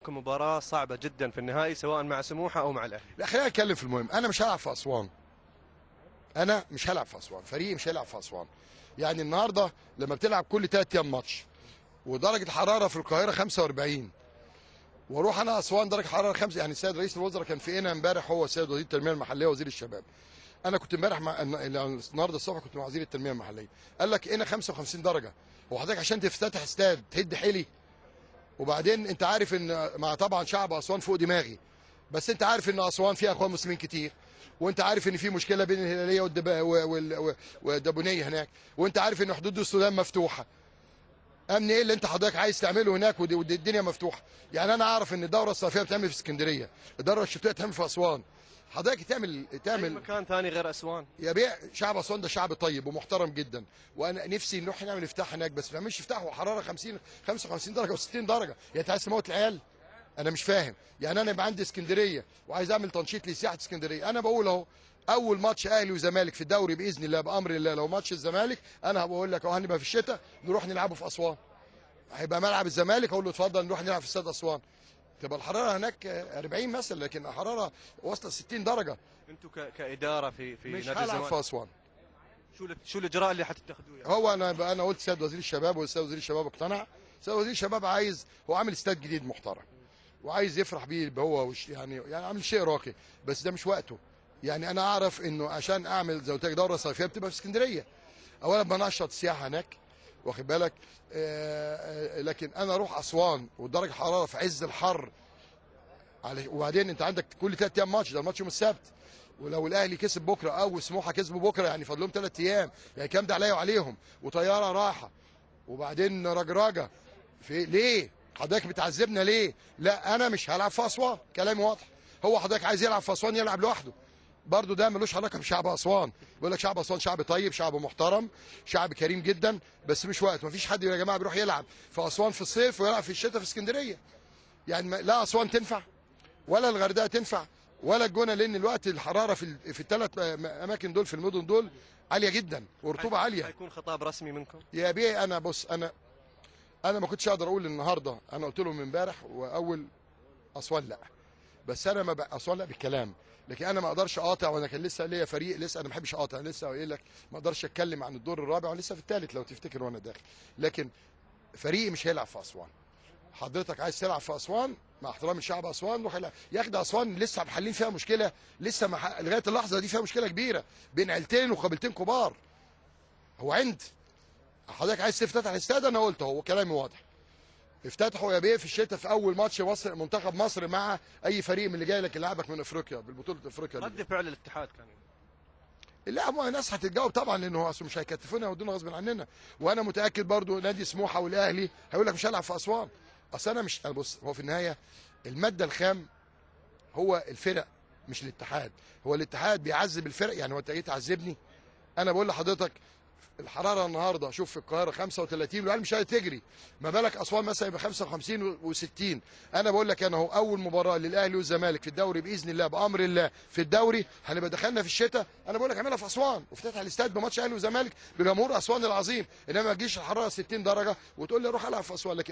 امامكم مباراة صعبة جدا في النهائي سواء مع سموحه او مع الاهلي. لا خلينا نتكلم في المهم. انا مش هلعب في اسوان، انا مش هلعب في اسوان، فريقي مش هيلعب في اسوان. يعني النهارده لما بتلعب كل 3 ايام ماتش ودرجة الحرارة في القاهرة 45، واروح انا اسوان درجه حرارة 5، يعني السيد رئيس الوزراء كان في قنا امبارح، هو السيد وزير التنمية المحلية وزير الشباب. انا كنت امبارح مع النهارده الصبح كنت مع وزير التنمية المحلية، قال لك قنا 55 درجه. هو حضرتك عشان تفتتح استاد تهد حيلي؟ وبعدين انت عارف ان مع طبعا شعب اسوان فوق دماغي، بس انت عارف ان اسوان فيها اخوان مسلمين كتير، وانت عارف ان في مشكلة بين الهلالية والدبونيه هناك، وانت عارف ان حدود السودان مفتوحة. امن ايه اللي انت حضرتك عايز تعمله هناك والدنيا مفتوحة؟ يعني انا اعرف ان الدورة الصيفية بتعمل في اسكندرية، الدورة الشتوية بتعمل في اسوان. حضرتك تعمل مكان ثاني غير اسوان؟ يا بيع شعب اسوان ده شعب طيب ومحترم جدا، وانا نفسي نروح نعمل افتتاح هناك، بس ما نعملش افتتاح وحرارة 50 55 درجه و60 درجه. يعني انت عايز تموت العيال؟ انا مش فاهم. يعني انا يبقى عندي اسكندرية وعايز اعمل تنشيط لسياحه اسكندرية، انا بقول اهو اول ماتش اهلي وزمالك في الدوري باذن الله بامر الله، لو ماتش الزمالك انا هبقول لك اهو هنبقى في الشتاء نروح نلعبه في اسوان، هيبقى ملعب الزمالك اقول له اتفضل نروح نلعب في استاد اسوان. تبقى الحرارة هناك 40 مثلا، لكن الحرارة واصله 60 درجه. انتوا كادارة في مش نادي هلعب الزمالك في اسوان. شو الاجراء اللي حتتخذوه يعني؟ هو انا قلت سيد وزير الشباب، والسيد وزير الشباب اقتنع. سيد وزير الشباب عايز، هو عامل استاد جديد محترم وعايز يفرح بيه هو، يعني عامل شيء راقي، بس ده مش وقته. يعني انا اعرف انه عشان اعمل زي ما قلت لك دوره صيفية بتبقى في اسكندرية، اولا بنشط السياحة هناك، واخد بالك، لكن انا اروح اسوان ودرجة الحرارة في عز الحر، وبعدين انت عندك كل 3 ايام ماتش، ده الماتش يوم السبت، ولو الاهلي كسب بكره او سموحه كسبوا بكره يعني فاضل لهم 3 ايام، يعني كام ده عليا وعليهم، وطياره راحة، وبعدين رجراجه في ليه؟ حضرتك بتعذبنا ليه؟ لا انا مش هلعب في اسوان، كلامي واضح. هو حضرتك عايز يلعب في اسوان يلعب لوحده، برضه ده ملوش علاقة بشعب اسوان. بيقول لك شعب اسوان شعب طيب، شعب محترم، شعب كريم جدا، بس مش وقت. مفيش حد يا جماعة بيروح يلعب في اسوان في الصيف ويلعب في الشتاء في اسكندرية. يعني لا اسوان تنفع ولا الغردقه تنفع ولا الجونه، لان الوقت الحرارة في الثلاث اماكن دول في المدن دول عالية جدا ورطوبه عالية. حيكون خطاب رسمي منكم؟ يا بيه انا بص، انا ما كنتش اقدر اقول النهارده، انا قلت لهم امبارح واول اسوان لا، بس انا ما اسوان لا بالكلام، لكن انا ما اقدرش اقاطع، وانا كان لسه ليا فريق لسه، انا ما بحبش اقاطع، لسه قايل لك ما اقدرش اتكلم عن الدور الرابع ولسه في الثالث لو تفتكر وانا داخل، لكن فريقي مش هيلعب في اسوان. حضرتك عايز تلعب في اسوان، مع احترامي لشعب اسوان روح العب. يا اخي ده اسوان لسه محلين فيها مشكلة، لسه لغاية اللحظة دي فيها مشكلة كبيرة بين عيلتين وقبيلتين كبار. هو عند حضرتك عايز تفتتح الاستاد، انا قلت اهو كلامي واضح، افتتحوا يا بيه في الشتاء في اول ماتش مصر منتخب مصر مع اي فريق من اللي جاي لك يلعبك من افريقيا بالبطولة افريقيا. رد فعل الاتحاد كان لا، ما الناس هتتجاوب طبعا، لانه اصل مش هيكتفونا ويودونا غصب عننا. وانا متاكد برضو نادي سموحه والاهلي هيقول لك مش هلعب في اسوان. اصل انا مش، بص هو في النهاية المادة الخام هو الفرق مش الاتحاد. هو الاتحاد بيعذب الفرق، يعني هو انت جاي تعذبني؟ انا بقول لحضرتك الحرارة النهارده شوف في القاهرة 35 والعيال مش هتجري، ما بالك اسوان مثلا يبقى 55 و60. انا بقول لك انا اهو اول مباراة للاهلي والزمالك في الدوري باذن الله بامر الله في الدوري هنبقى دخلنا في الشتاء، انا بقول لك اعملها في اسوان وافتتح الاستاد بماتش اهلي وزمالك بجمهور اسوان العظيم، انما ما تجيش الحرارة 60 درجه وتقول لي روح العب في اسوان. لكن